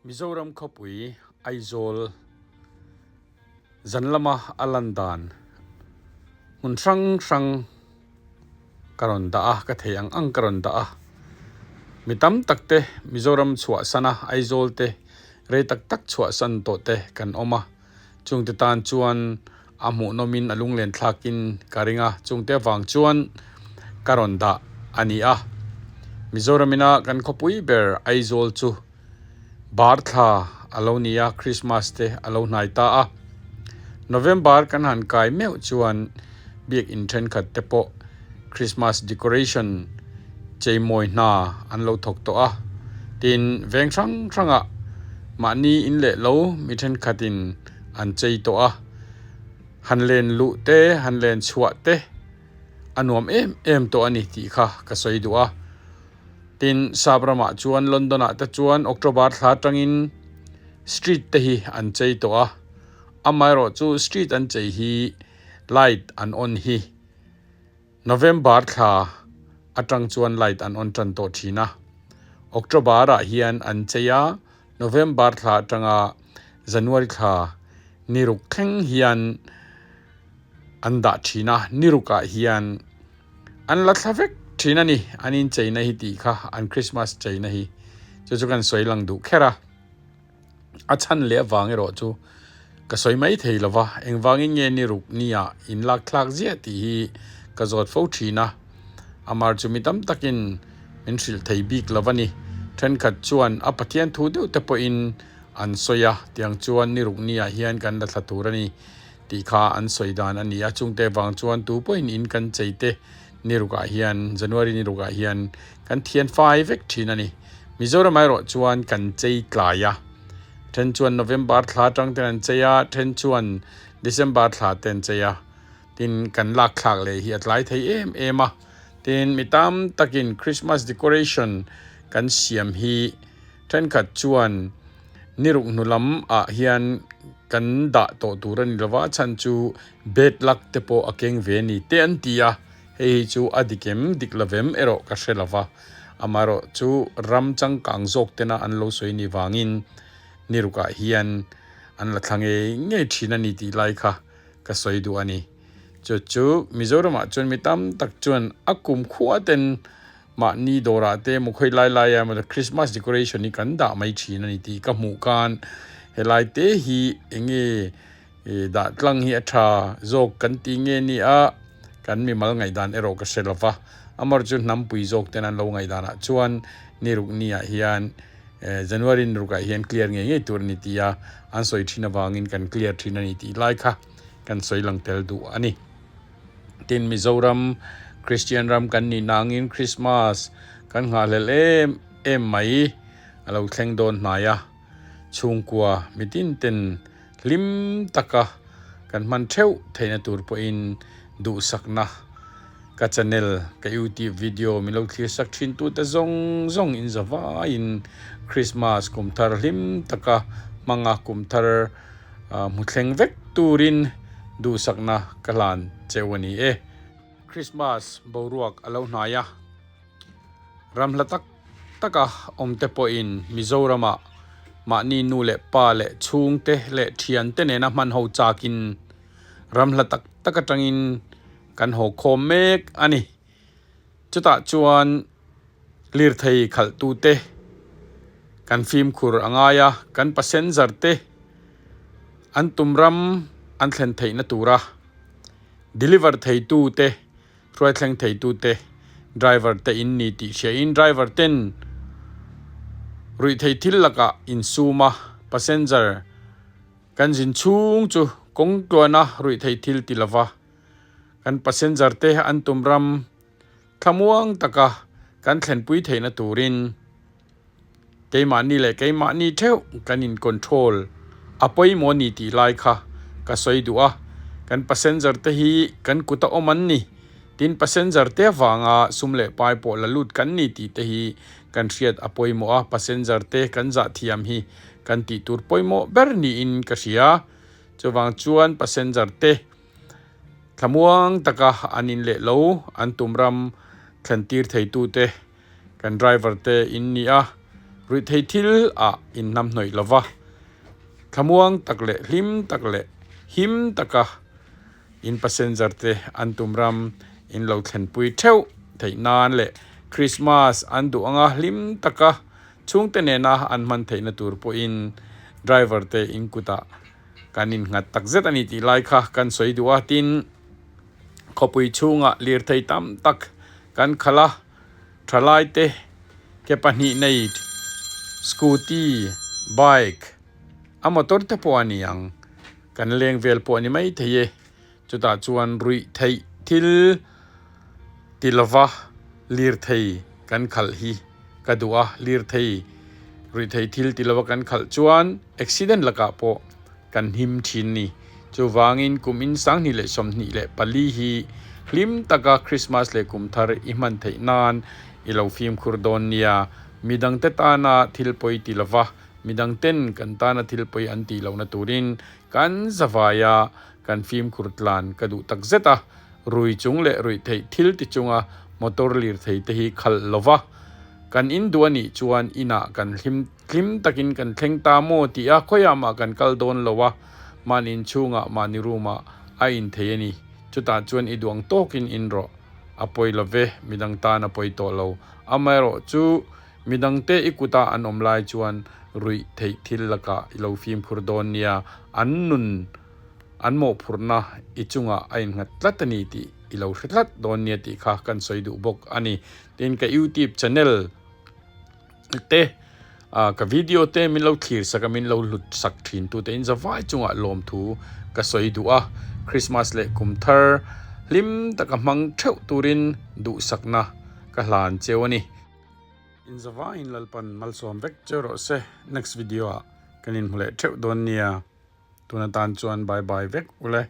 Mizoram khawpui Aizawl zan lama a lan dan hmun hrang hrang ka rawn dah a, ka thei ang ang ka rawn dah a. Mi tam tak te Mizoram chhuahsan a Aizawl te rei tak tak chhuahsan tawh te kan awm a, chungte tan chuan a hmuhnawmin a lunglen thlakin ka ring a, chungte avang chuan ka rawn dah a ni a. Mizoram ina kan khawpui ber Aizawl chu bar thla a lo ni a, Christmas te a lo hnai ta a. November kan han kai meuh chuan biakin thenkhat te pawh Christmas decoration cheimawi hna an lo thawk tawh a, tin veng hrang hrangah mahni in leh lo mi thenkhatin an chei tawh a, han len luh te han len chhuah te a nuam em em tawh a ni tih kha ka sawi duh a. Tin sap ramah chuan London ah te chuan October thla atangin street te hi an chei tawh a, amaherawhchu street an chei hi light an on hi. November thla atang chuan light an on tan tawh thin a, October ah hian an chei a, November thla atanga January thla ni ruk thleng hian an dah thin a, ni ruk ah hian an la thla vek thin a ni, an incheina hi tih kha an Christmas cheina hi chu chu kan sawi lang duh kher a. A chhan leh avang erawh chu ka sawi mai thei lo va, engvangin nge ni ruk nia in lak thlak ziah tih hi ka zawt fo thin a, amar chu mi tam takin min hrilh thei bik lo a ni. Thenkhat chuan a Pathian thu deuh te pawhin an sawi a, tiang chuan ni ruk niah hian kan la thla tur a ni tih kha an sawi dan a ni a, chungte vang chuan tu pawhin in kan chei te ni rukah hian January ni rukah hian kan thian fai vek thin a ni. Mizoram erawh chuan kan chei tlai a, then chuan November thla atang ten an chei a, then chuan December thla te an chei a, tin kan lak thlak leh hi a tlai thei em em a, tin mi tam takin Christmas decoration kan siam hi thenkhat chuan ni ruk hnu lam ah hian kan dah tawh tur a ni lova, chhan chu bad luck te pawh a keng ve a ni te an ti a. Hei hi chu a dik em, dik lo vem erawh ka hre lo va, amaherawh chu ram changkang zawk tena an lo sawi ni vangin ni rukah hian an la thla ngei ngei thin a ni tih lai kha ka sawi duh a ni. Chu chu Mizoramah chuan mi tam tak chuan a kum khua ten mahni dawrah te emaw khawi lai laia emaw Christmas decoration hi kan dah mai thin a ni tih ka hmuh khan helai te hi eng nge I dah tlang hi a tha zawk kan ti nge ni a, kan mimal ngaihdan erawh ka hre lo va. Amar chu hnampui zawk ten an lo ngaihdanah chuan ni ruk ni ah hian January ni rukah hian clear ngei ngei tur a ni ti a, an sawi thin avangin kan clear thin a ni tih lai kha kan sawi lang tel duh a ni. Tin Mizoram Christian ram kan nih nangin Christmas kan nghahhlelh em em mai a lo thleng dawn hnai a, chhungkua mitin ten Hlim taka kan hman theuh theihna tur pawhin duhsakna ka channel, ka youtube video min lo thlir sak thin tute zawng zawng in za vaiin Christmas kum thar hlim taka hmanga kum thar hmu thleng vek turin duhsakna ka hlan cheu a ni e. Christmas boruak a lo hnai a. Ramhla tak taka awmte pawhin Mizoramah mahni nu leh pa leh chhungte leh thiante nena hman ho chakin ramhla tak tak atangin kan haw khawm mek a ni. Chutah chuan lirthei khalhtute kan fimkhur a ngai a, kan passenger te an tum ram an thlen theihna tura deliver theitute Hruai thleng theitute driver te in ni tih hriain driver ten ruihtheih thil lakah insum a, passenger kan zin chhung chu kawng tluana ruihtheih thil ti lova kan passenger te an tum ram thlamuang taka kan thlenpui theihna turin Keimahni leh keimahni theuh kan in control a pawimawh ni tih lai kha ka sawi duh a, kan passenger te hi kan kut a awm an ni, tin passenger te avanga sum leh pai pawh la lut kan ni tih te hi kan hriat a pawimawh a, passenger te kan zah thiam hi kan tih tur pawimawh ber niin ka hria, chuvang chuan passenger te thlamuang taka an in leh lo an tum ram thlen tir thei tute. Kan driver te in ni a, Ruihthei thil ah inhnamhnawih lova, thlamuang tak leh hlim tak leh him taka in passenger te an tum ram in lo thlenpui theuh theih nan leh Christmas an duh anga hlim taka chhungte nena an hman theihna tur pawhin driver te in kutah kan innghat tak zet a ni tih lai kha kan sawi duh a, tin khawpui chhungah lirthei tam tak kan khalh a. Thalai te ke pahnih nei scooty, bike a motor te pawh a ni ang kan leng vel pawh a ni maithei e chutah chuan ruih theih thil ti lova lirthei kan khalh hi ka duh a lirthei ruih theih thil ti lova kan khalh chuan accident lakah pawh. Kan him thin ni. Chuvangin kum in 2024 hi hlim taka Krismas leh kum thar i hman theih nan i lo fimkhur dawn nia. Midangte tana thil pawi ti lova, midangten kan tana thil pawi an tih lohna turin kan zavaia kan fimkhur tlan ka duh tak zet a. Rui chung leh ruih theih thil ti chunga motor lirthei te hi khalh lova kan in duh a nih chuan inah kan hlim Tlim takin kan thleng ta maw tih a khawiah mah kan kal dawn lo a, mahni inchhungah mahni room ah a in thei a ni. Chutah chuan i duang tawkin in rawh. A pawi lo ve, midang tan a pawi tawh lo. Amaherawh chu midangte i kuta an awm lai chuan ruih theih thil lakah i lo fimkhur dawn nia, an nun an mawhphurhna i chungah a innghat tlat a ni tih i lo hre tlat dawn nia tih kha kan sawi duh bawk a ni. Tin, ka YouTube channel. te ka video te min lo thlir sak a min lo hlut sak thin tu te in zavai chungah lawmthu ka sawi duh a Christmas leh kum thar hlim taka hmang theuh turin duhsakna ka hlan cheu a ni. In zavaiin Lalpan malsawm vek cheu rawh se next video ah kan inhmu leh theuh dawn nia tun atan chuan bye bye vek ule.